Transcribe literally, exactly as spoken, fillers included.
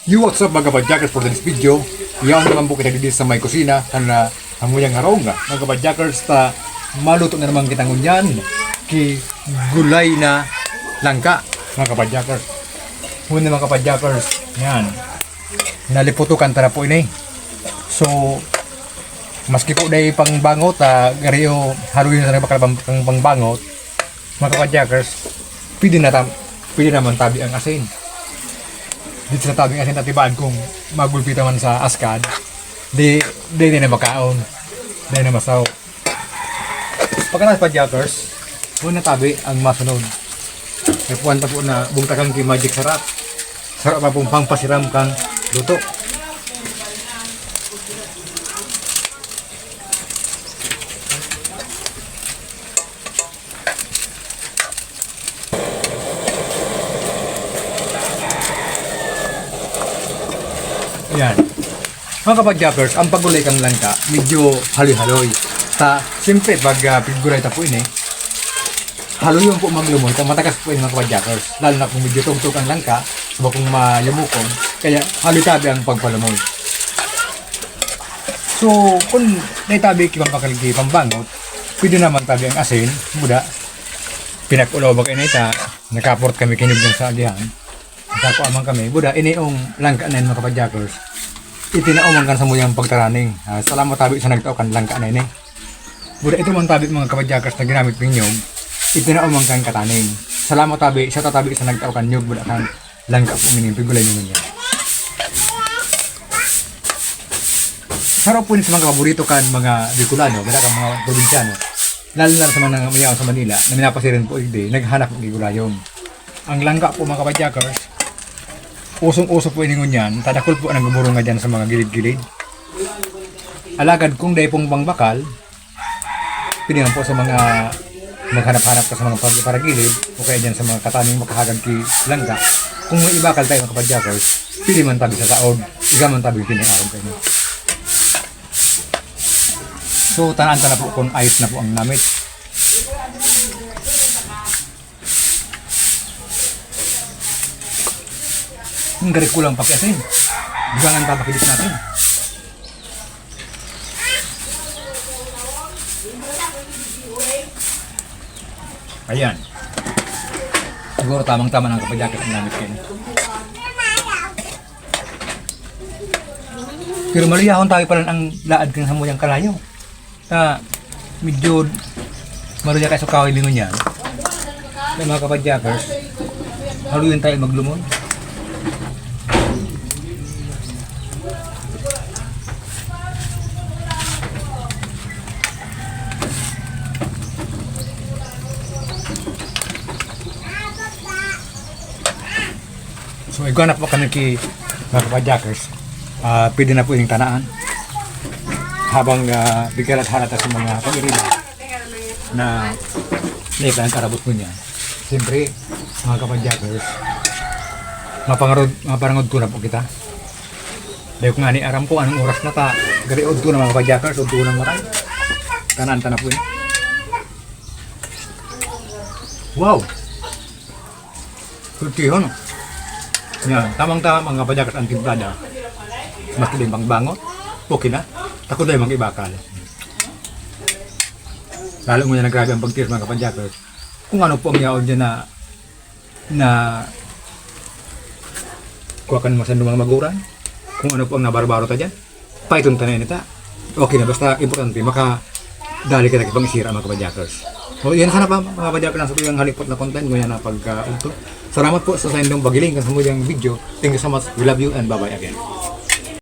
Yo, what's up, mga kapadyakers? For this video, yaon naman po kita dito sa may kusina, kan, ah, hamuyang harong, mga kapadyakers, ta maluto na naman kita ngunyan, ki gulay na langka, mga kapadyakers. Huna, mga kapadyakers, yan. Naliputukan ta na po ini. So, maski po dai pangbangot, ah, gari o haluyon sa nagpakalabang pang pangbangot, mga kapadyakers, pwede na tam-, pwede naman tabi ang asin. Dito sa tabing asin, tatibaan kung magulpi naman sa askad, di, di, di na makaon, di na masaw. Pagkatapos, kapadyakers, muna tabi ang masunod. May puwan pa po na bugtakan ki Magic Sarap. Sarap pa pong pangpasiram kang luto. Ayan. Mga kapadyakers, ang paggulay kang langka, medyo haloy-haloy. Ta, siyempre, pag, ah, paggulay ta po ini, haloyon po maglumoy, ta matagas po ini, mga kapadyakers. Lalo na kung medyo tugtog ang langka, sa bakong mayumukon, kaya haloy tabi ang pagpalumoy. So, kung naitabi ki pambakal ki pambangot, pwede naman tabi ang asin, buda. Pinag-ulaw ba kayo na ita? Nakaport kami kinib sa agihan. Nakakuha man kami. Buda, ini yung langka na yun, mga kapadyakers. Itinao man kan samuyang pagtaraning. Ah, salamat tabi sa nagtao kan langka na ini. Buda, ito man tabi, mga kapadyakers, na ginamit ninyog. Itinao man kan kataning. Salamat tabi, sa tatabi sa nagtao kan nyog, buda, kan langka po, minimpi gulay ninyo. Sarap po ni sa mga paborito kan mga Bicolano, buda, kan mga probinsyano. Lalo na sa mga nangangamuyaw sa Manila, na minapasirin po, hindi, naghanap ng gigulayon. Ang langka po, mga kapadyakers, usong-uso po ini ngunyan, tadakol po ang nagbuburunga dyan sa mga gilid-gilid. Alagad kung dai pong pangbakal, pwede man po sa mga maghanap-hanap ka sa mga pag-, paragilid, o kaya dyan sa mga kataning makahagad ki langka. Kung may ibakal tayo, mga kapadyakers, pwede man tabi sa saod, ika man tabi pinag-aron kayo. So, tanaan ta na po kung ayos na po ang namit. Ang gari kulang pa kasi. Dugangan pa pakidis natin. Ayan. Siguro tamang-tama ng kapadyakers ang namit kayo. Pero maluyahon tayo pala ang laad kan samuyang kalayo. Ah, medyo maruya kayo sa kahoy lingon yan. May mga kapadyakers, haluin tayo maglumoy. So, igwa na po kami ki mga kapadyakers. Ah, pwede na po yung tanaan. Habang, ah, bigkalat-halat sa mga pag-iriba na may plan karabot po niya. Siyempre, mga kapadyakers, mapangarod, maparangod ko na po kita. Dahil ko nga ni aram ko anong oras na ta. Gari, udto na, mga kapadyakers, udto na, maray. Tanaan ta na po yun. Wow! Sultihon. Yan, tamang-tama, mga kapadyakers, ang timplada. Maski din pangbangot, okay na. Takot na yung mag-ibakal. Lalo mo na grabe ang pagtiis, mga kapadyakers. Kung ano po ang yaon dyan na, na kuha ka ng mga sandumang maguran, kung ano po ang nabarbaro ta dyan, paiton ta na yun, ta. Okay na, basta importante, maka dali ka na pang isira, mga kapadyakers. O, yan sana pa, mga kapadyakers, ang sa tuyang halipot na content, ngunyan na pagka-, ito. Salamat po sa, sa inyong pagiling kan samuyang video. Thank you so much. We love you and bye-bye again.